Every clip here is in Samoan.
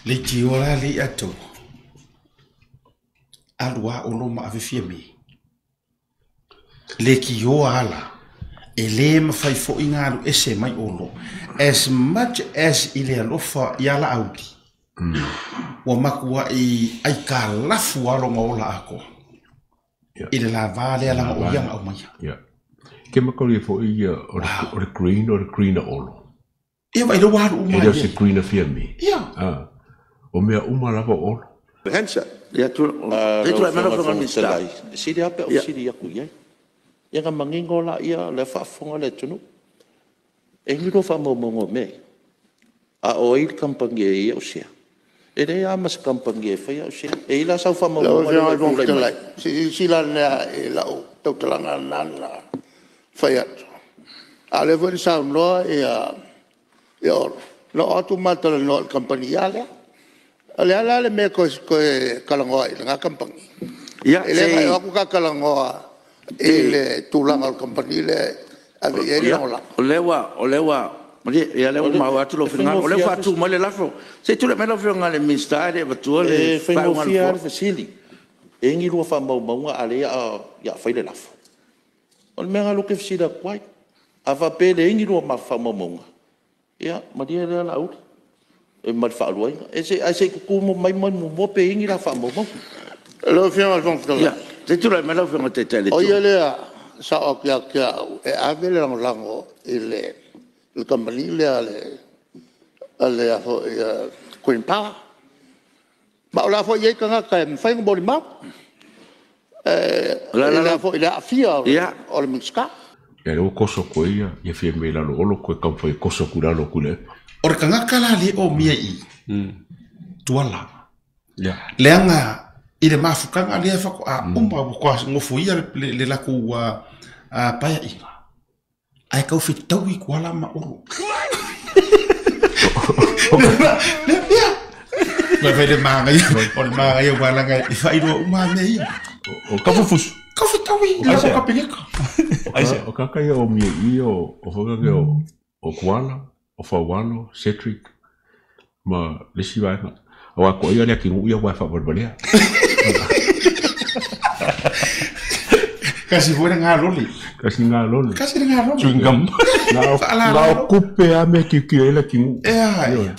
Leitioa la le ia tou. Alu a Olo ma ave Fiame. Leitioa ala e le mafai foi ona alu ese mai Olo. As much as i le alofa ia Laauli, ua matuai aikalafu lava lona ola atoa i le lava lea leaga o ia na aumaia. Ia. Ke makaulia foi ia o le green o le green a Olo. Ia vaai lea ua alu uma E le o se green a Fiame. Ia. O mea uma lava o Olo. Ia, tulai mai lau Afioga i le Minisita. E sili lava pe a ou fesili atu i ai, ia ona manino lea, o lea e faafofoga le atunuu. E i ai ni lua faamaumauga o mea ia? A o ai le kamupani e i ai au sea? E leai lava ma se kamupani e faia au sea. E i ai la sau Lau faamaumauga Afioga lea i ua le e Fofoga tulai mai Fetalai, ai? se i silasila ane lava i lau tautalaga lena na fai atu, a o lea foi na saunoa Olo, na oo atu ma talanoa i le kamupani a lea. O le a la le mea e toe talanoa ai i lena kamupani? Ia, E le se na i e o atu ta talanoa i le tulaga o le kamupani lea e ave i ai le lagolago? O lea ua malie o lea ua maua atu lou finagalo, o lea ua faatu mai le lafo. Se i tulai mai lau Afioga i le Minisita e le i avatua le E faaiuga a le faigofie lava Nofoa. le fesili. E i ai ni lua faamaumauga a o lea o le a fai le lafo? O le mea lena o lea ou te fesili atu ai. A faapea e leai ni lua faamaumauga, ia malie lea Laauli ma le faaluaina. Ae se i tutu mai muamua pe i ai ni la faamaumauga. Lau Afioga i le Fofoga Fetalai, Ia, se i tulai mai lau Afioga i le Taitai o le o Itu ia Agai. lea sa oo atu ia te au e ave le lagolago i le kamupani lea a le Green Power. Ma o la e foi e i ai tagata e mafai ona molimau O le ala i lea. le aafia o le Minisita. Ia lea ua toso atu ai ia Fiame i lalo o Olo toe taumafai e toso atu i lalo o Tuilaepa. O le tagata la lea e omia i i, Tuala, leaga i le mafutaga lea faatoa uma ua nofoia le latou paeaiga, ae tau fetaui Tuala ma Olo. Ia, fai le manaia, o le manaia aua leaga e faailoa uma lava mea ia. O Kafufusu. Tau fetaui i le Kapeneta. O kaka ia o mia i o whakake o Tuala, o Faualo, Cedric, ma le isi vaega. Aua ko ia le atinuu ia ua e faavalevalea. Kasi foi le galole. Kasi galole. Kasi le galole. Chewing gum. Na o kupe a me kiukio e le atinuu. Ea. Ioe.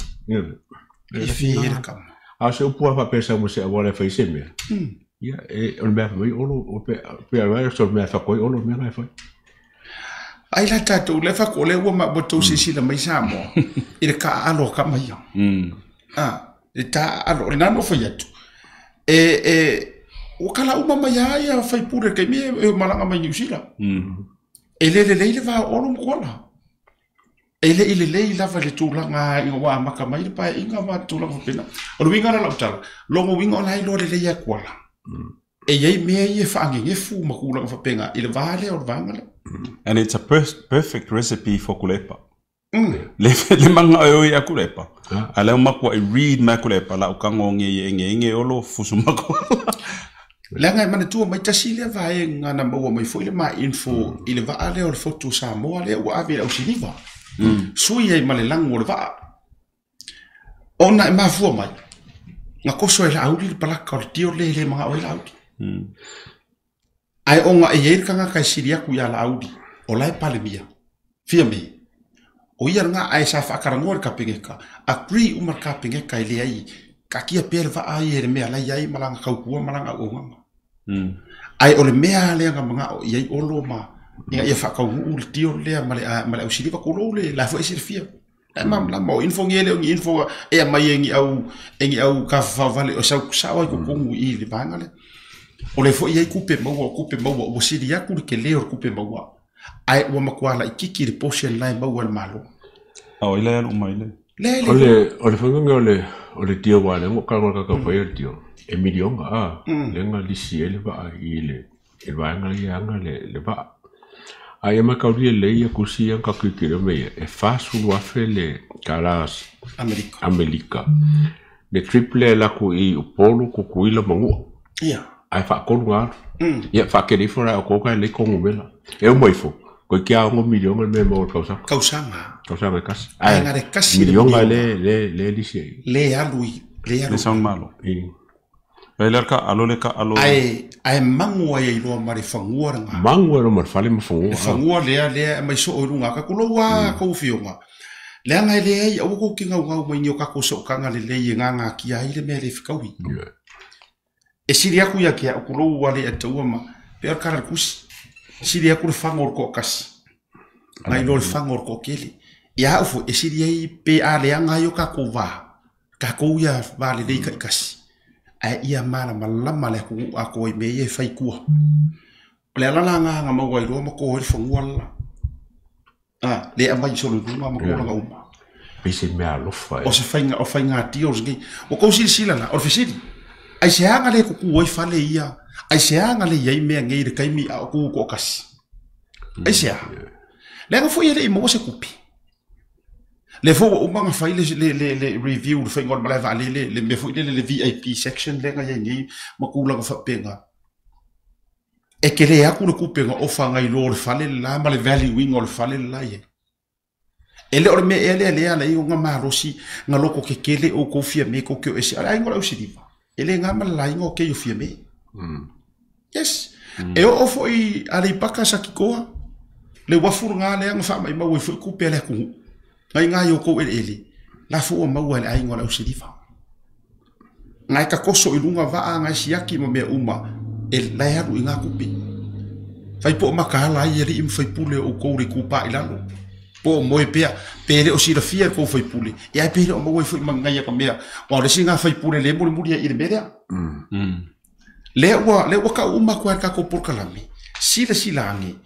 E fi e le kama. A o se upu lava faapea sau ma se auala e fai se mea. Ia, e, o le mea fai mai Olo, o pe, pe a o le mea fai Olo, o le mea la e fai. Ai la tatou le fa ko le ua ma ua tou silasila mai Samoa i le taaalo a tama ia. Ah, le taaalo, o lena na ou fai atu. E, e, ua kala uma mai lava ia faipule i le taimi e malaga mai Niu Sila. E le lelei le va o Olo ma Tuala. E le i lelei lava i le tulaga ina ua amata mai le paeaiga ma tulaga faapena. O le uiga la o lau tala, lona uiga o la e iloa lelei e Tuala. E i ai mea ia e faagegefu ma tulaga faapena i le va lea o le vaega lea. And it's a perfect recipe for Kulepa. Le le manga o ia Kulepa. A leo makua i read ma Kulepa la ukango nge ye nge nge olo fusu mako. Leaga e manatua mai tasi lea vaega na maua mai foi le ma info i le vaa lea o le Fotu Samoa lea ua ave i le ausiliva. Sui ai ma le lagu o le vaa. Ona e mafua mai, na koso e Laauli le palaka o le tio lea e le manao ai Laauli. Ae ona e i ai le tagata e sili atu ia Laauli, o la e Palemia, Fiame. O ia lena ae sa faatalanoa i le Kapeneta, agree uma le Kapeneta e leai, taatia pea le vaa ia i le mea la e i ai ma lana tautua ma lana auaunaga. Ae o le mea lea na manao i ai Olo ma ina ia faataunuu le tio lea ma le ausiliva, tulou le la foi e silafia. La e malamalama, o info nei e le o ni info e aumai e ni au e ni au tafafao vale o sau sao ai totonu i i le vaega lea. O lea foi e i ai tupe maua, o tupe maua ua sili atu le tele o le tupe maua, ae ua matua laitiiti le portion la e maua e le Malo. O ai la e alu uma i le. Lea e le O le o le faiga o le o le deal aua lea na ou talanoa i le tagata faia le deal, e miliona a, lea na lisi ai le vaa i le i le vaega lea e ana le vaa. A ia mataulia lelei ia tusi ia na tatou tilotilo mai ai, e $40,000 le tala Amerika. Amerika. Le trip lea e alu atu i Upolu, Tutuila ma Manua. Ia. Ae faatolu ona alu. Ia faatele ifo la e outou na e leai tou numera. E uma ifo, Koe kia ongo miliona le mea maua i le tausaga. Tausaga. Tausaga e kasi. Ae na le kasi le miliona le lisi ai. Le alu i le alu. Le sound malo. Ai le ka alo le ka alo. Ae mangu ai ai loa ma le fagua lena. Mangu ai loa ma le fale ma fagua. Le fagua lea lea mai soo i luga ka kulou a kou fioga. Leaga e leai aua kou te gaugau mai ni o kakou sootaga lelei e gagatia ai le mea le fekaui. E sili aku ia te au kulou ua le ataua ma pe o le kala le kusi. Sili aku le faga o le toakasi nai lo le faga o le toatele. Ia au foi e sili ai pe a leaga ai o kakou va, kakou ia va lelei taitasi. Ae ia malamalama le atunuu atoa i mea ia e fai i tua. O le ala la lena na maua ai loa ma to ai le fanua le la. A, le aumai solo i luga ma tulaga uma. Pei se mea alofa e. O se faiga, o faiga deals nei. Ua tou silasila la, o le fesili, aisea na le tutu ai fale ia? Aisea na le i ai mea nei i le taimi a o tu toatasi? Aisea? Leaga foi e le i maua se tupe. Lea foi ua uma ona fai le, le, le, le review, le faiga o le malae vaalele, le mea foi lele, le VIP section lea na i ai nei ma tulaga faapena. E tele atu le tupe na ofa nai lo le fale le la ma le value ina o le fale le la i ai. E le o le mea ea lea lea e ala ai ona malosi na loto tetele outou Fiame tou te o ese. A o le aiga o le Ausiliva, e le na ma le laina o kei o Fiame. Yes. E oo foi i Aleipata Satitoa, le uafu lena lea na faamaimau ai foi tupe a le atunuu. Nai na i outou eleele, la foi ua maua e le aiga o le Ausiliva. Na e tatoso i luga vaa, na e siaki ma mea uma, e la e alu i na tupe. Fai po o mataala ai alii ma faipule o outou le itupa i lalo. Po o moe pea, pe le o silafia e le tou faipule, ia ae pe le o maua ai foi ma nai ata mea. Aua o le isi na faipule le mulimuli ai i le mea lea. Lea ua, lea ua tau uma atu lava i le tatou polokalame, silasila ane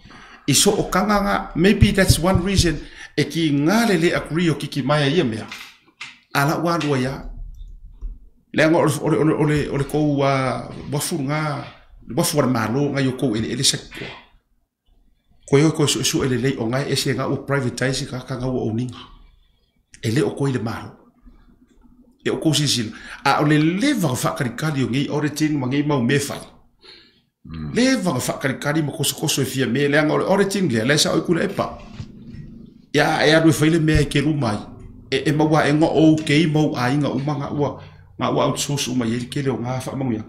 i sootaga na, maybe that's one reason e tiga le le agree o Kitimaea i ia mea, a la ua alu ai lava. Leaga o le, o le, o le, o le tou uafu lena, uafu a le Malo lena i outou eleele Satitoa. Koe o e toe suesue lelei o na e ese na ua privatize tagata na ua own ina. E le o koe i le Malo. E outou silasila, a o le leva ona faatalitali o nei auditing ma nei mau mea e fai, leva ona faatalitali ma tosotoso e fia mea, leaga o le auditing lea, la e sao ai Tuilaepa. Ia a e alu e fai le mea e keluma ai, e maua ae ona ok ma ou aiga uma na ua, na ua outsource uma i ai le tele o na faamanuiaga.